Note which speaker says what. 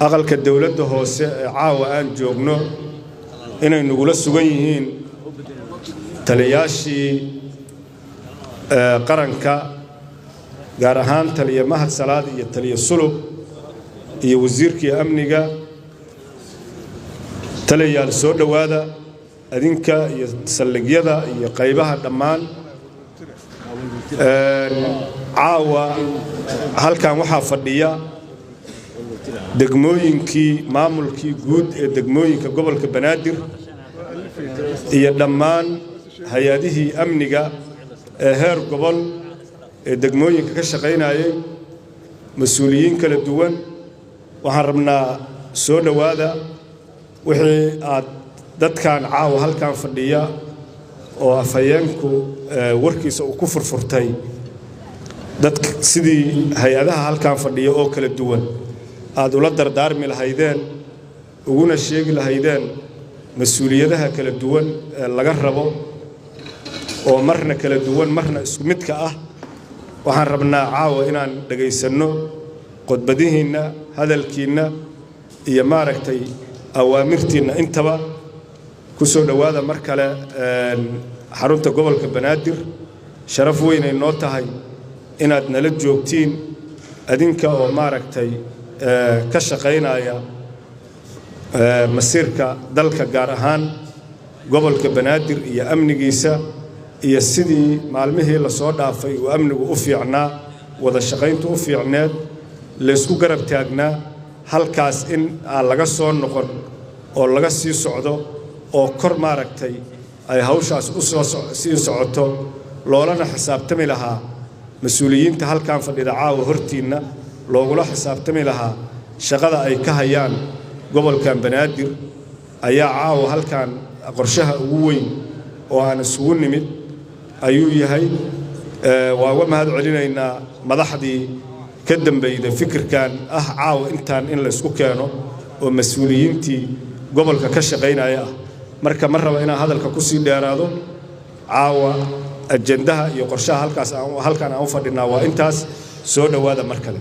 Speaker 1: Aqalka dowladda hoose ee caawa aan joogno inay nagula sugan yihiin taliyaashii qaranka, gaar ahaan taliya Mahad Salaad iyo taliya Sulub iyo wasiirkii amniga. Taliyayaal, soo dhowaada adinka iyo saldhigyada iyo qaybaha dhammaan. Caawa halkan waxaa fadhiya degmooyinkii, maamulkii guud ee degmooyinka gobolka Banaadir iyo dhammaan hay-adihii amniga ee heer gobol ee degmooyinka ka shaqaynayay, mas-uuliyiin kala duwan. Waxaan rabnaa, soo dhowaada. Wixii aad dadkan caawa halkan fadhiya oo afhayeenku warkiisa uu ku furfurtay, dad sidii hay-adaha halkan fadhiya oo kala duwan aad ula dardaarmi lahaydeen, uguna sheegi lahaydeen mas-uuliyadaha kala duwan ee laga rabo, oo marna kala duwan, marna isku midka ah, waxaan rabnaa caawa inaan dhegaysanno khudbadihiinna, hadalkiinna iyo maaragtay awaamirtiinna intaba. Ku soo dhowaada mar kale xarunta gobolka Banaadir. Sharaf weynay noo tahay inaad nala joogtiin, adinka oo maaragtay ka shaqaynaya masiirka dalka, gaar ahaan gobolka Banaadir iyo amnigiisa, iyo sidii maalmihii lasoo dhaafay uu amnigu u fiicnaa, wada shaqayntu u fiicneed, laysku garab taagnaa. Halkaas in aan laga soo noqon oo laga sii socdo oo kor maaragtay ay hawshaas u soo sii socoto, loolana xisaabtami lahaa mas-uuliyiinta halkan fadhida caawa hortiinna, loogula xisaabtami lahaa shaqada ay ka hayaan gobolkan Banaadir, ayaa caawa halkan qorshaha ugu weyn oo aan isugu nimid ayuu yahay. Waa uga mahad celinaynaa madaxdii ka dambeyda fikirkan ah caawa intaan in laysku keeno oo mas-uuliyiintii gobolka ka shaqaynaya ah. Marka ma raba inaan hadalka ku sii dheeraado. Caawa ajendaha iyo qorshaha halkaas halkan aan u fadhinaa waa intaas. Soo dhowaada mar kale.